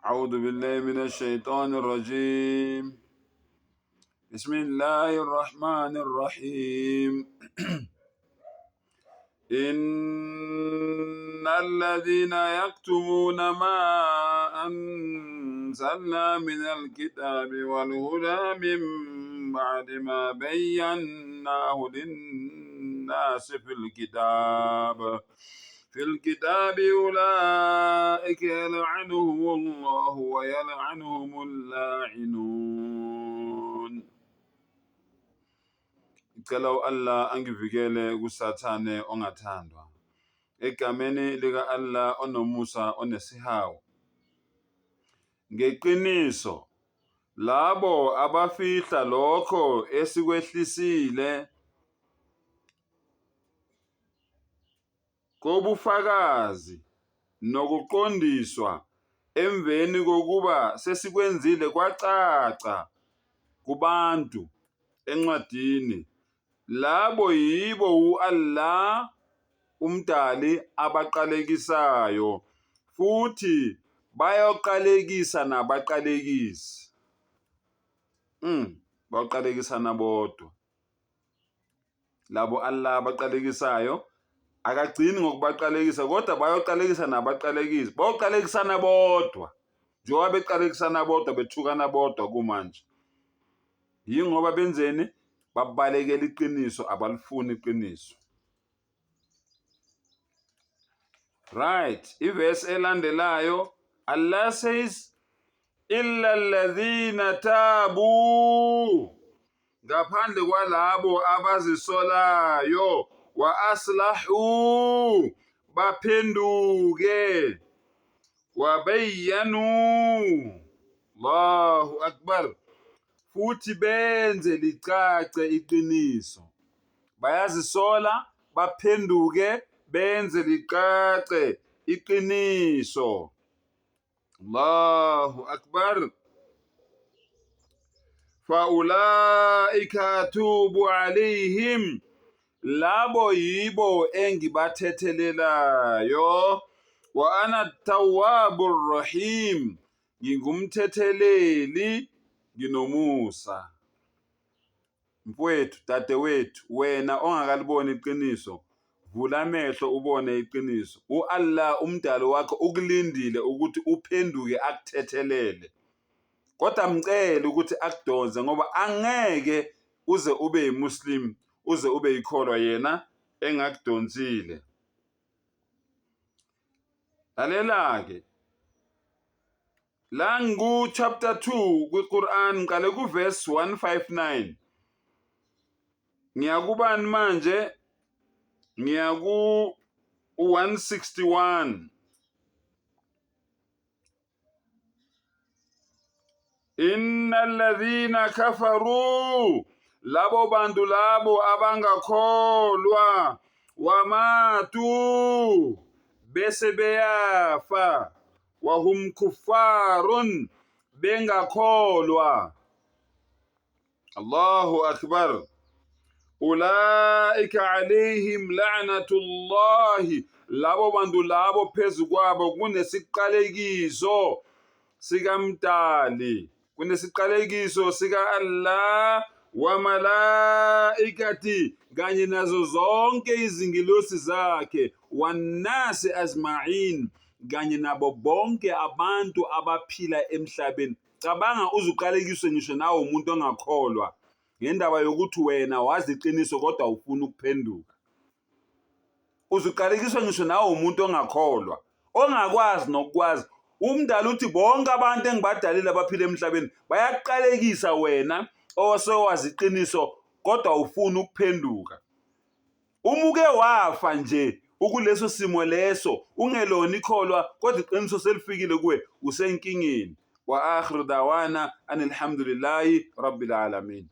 أعوذ بالله من الشيطان الرجيم بسم الله الرحمن الرحيم إن الذين يكتمون ما أنزلنا من الكتاب والهدى من بعد ما بيناه للناس في الكتاب أولئك يلعنهم الله ويلعنهم اللاعنون. Ngicela u-Allah angivikele kuSathane ongathandwa. Egameni lika-Allah onomusa onesihawu. Ngeqiniso, labo abafihla lokho esikwehlisile kobufakazi nokuqondiswa emveni kokuba sesikwenzile kwacaca kubantu encwadini, labo yibo u-Allah uMdali abaqalekisayo futhi bayoqalekisa nabaqalekisi. Baqalekisana bodwa. Labo Allah abaqalekisayo akagcini ngokubaqalekisa kodwa bayoqalekisa nabaqalekisi, bayoqalekisana bodwa njengoba beqalekisana bodwa bethukana bodwa kumanje. Yingoba benzeni? Babalekela iqiniso, abalifuni iqiniso. Right, ivesi elandelayo Allah says illa alladhina tabu, ngaphandle kwalabo abazisolayo, wa aslahu, baphenduke, wabayyanu, Allahu akbar, futhi benze licace iqiniso. Bayazisola, baphenduke, benze licace iqiniso. Allahu akbar. Faulaika atubu alaihim, labo yibo engibathethelelayo. Wa ana tawwabur rahim, ngingumthetheleli nginomusa. Mfowethu, dadewethu, wena ongakaliboni iqiniso, vula amehlo ubone iqiniso. U-Allah umdali wakho ukulindile ukuthi uphenduke akuthethelele. Kodwa mcele ukuthi akudonse ngoba angeke uze ube yiMuslim, uze ube yikholwa yena engakudonsile. Lalela-ke la ngiku chapter 2 kwiQuran, ngiqale ku verse 159. Ngiyakubani manje? Ngiyaku 161. Inna alladhina kafaru, labo bantu labo abangakholwa, wamatu, bese beyafa, wahum kuffarun, bengakholwa. Allahu akbar. Ulaika alaihim la'natullahi, labo bantu labo phezu kwabo kunesiqalekiso sikaMdali, kunesiqalekiso sika-Allah wa malaikati, kanye nazo zonke izingilosi zakhe, wanasi azma'in, kanye nabo bonke abantu abaphila emhlabeni. Cabanga uze uqalekiswe ngisho nawe umuntu ongakholwa ngendaba yokuthi wena wazi iqiniso kodwa ufuna ukuphenduka. Uze uqalekiswe ngisho nawe umuntu ongakholwa, ongakwazi nokukwazi. Umdali uthi bonke abantu engibadalile abaphila emhlabeni bayaqalekisa wena osewazi iqiniso kodwa ufuna ukuphenduka. Uma uke wafa nje ukuleso simo leso ungelona ikholwa kodwa iqiniso selifikile kuwe, usenkingeni. Wa akhiru dawana anilhamdulillahi rabbil alamin.